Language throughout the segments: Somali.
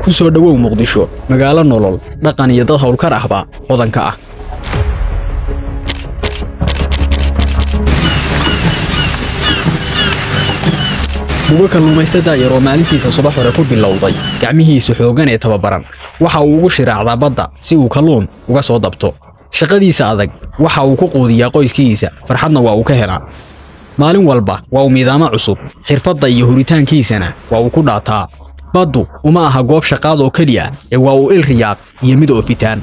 Ku soo dhowow Muqdisho, magaalo nolol, dhaqan iyo dad howlkar ahba hodanka ah. Bugo kalluumaysta daayar oo maalintiisa subax hore ku bilowday gacmihiisa xooggan ee tababaran waxa uu ugu shiraacdaa badda si uu kalluun uga soo dabto. Shaqadiisa adag waxa uu ku quudiyaa qoyskiisa, farxadna waa uu ka helaa. Maalin walba waa uu miidaamo cusub, xirfadda iyo huritaankiisana waa uu ku dhaataa. Baddu uma aha goob shaqaad oo keliya ee waa uu il riyaaq iyo mid oofitaan.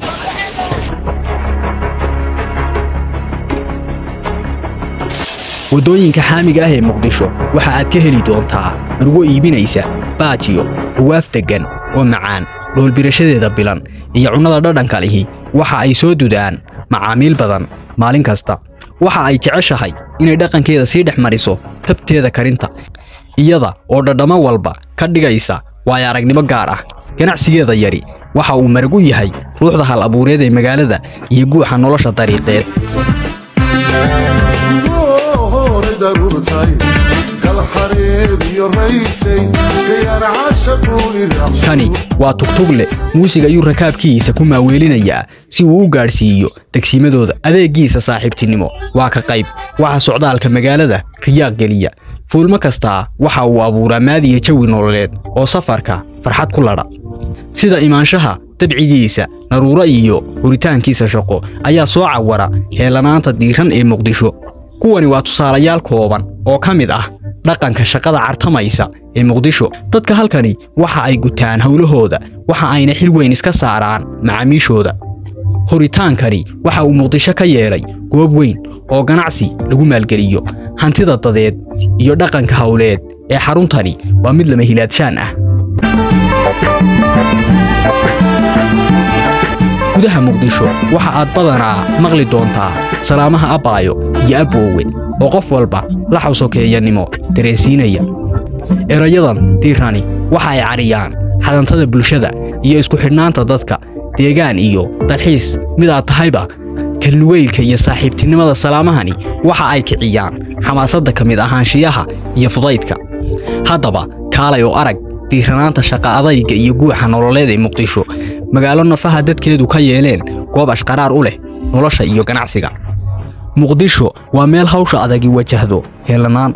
Waddooyinka xaamiga ah ee Muqdisho waxa aad ka heli doontaa marwo iibinaysa baajiyo, buwaaf deggan oo macaan, dhoolbirashadeeda bilan iyo cunnada dhadhanka lihi waxa ay soo dudaan macaamiil badan maalin kasta. Waxa ay jeceshahay inay dhaqankeeda sii dhex mariso tabteeda karinta, iyada oo dhadhamo walba ka dhigaysa waayo aragnimo gaar ah. Ganacsigeeda yari waxa uu marag u yahay ruuxda hal abuureed ee magaalada iyo guuxa nolosha dariiqeed. Kani waa Tugtugle. Muusig ayuu rakaabkiisa ku maaweelinayaa si uu u gaadhsiiyo degsiimadooda. Adeeggiisa saaxiibtinimo waa ka qayb waxa socdaalka magaalada riyaaq geliya. Fuulmo kastaa waxa uu abuuraa maadiya jawi nololeed oo safarka farxad ku ladha. Sida imaanshaha dabcigiisa naruuro iyo huritaankiisa shaqo ayaa soo cawara heellanaanta diiran ee Muqdisho. Kuwani waa tusaalayaal kooban oo ka mid ah dhaqanka shaqada cartamaysa ee Muqdisho. Dadka halkani waxa ay gutaan howlahooda, waxa ayna xil weyn iska saaraan macaamiishooda. Huritaankani waxa uu Muqdisho ka yeelay goob weyn oo ganacsi lagu maalgeliyo. Hantida dadeed iyo dhaqanka howleed ee xaruntani waa mid lama hilaadshaan ah. Gudaha Muqdisho waxa aad badanaa maqli doontaa salaamaha abbaayo iyo abboowe oo qof walba la xawsokeeyanimo dareensiinaya. Erayadan diirani waxa ay cariyaan xadantada bulshada iyo isku xidhnaanta dadka deegaan iyo dalxiis mid aad tahayba. Kalnugeylka iyo saaxiibtinimada salaamahani waxa ay kiciyaan xamaasadda ka mid ahaanshiyaha iyo fudaydka. Haddaba kaalay oo arag diiranaanta shaqa adayga iyo guuxa nololeed ee Muqdisho, magaalo nafaha dadkeedu ka yeeleen goob ashqaraar u leh nolosha iyo ganacsiga. Muqdisho waa meel hawsha adagi wajahdo heellanaan.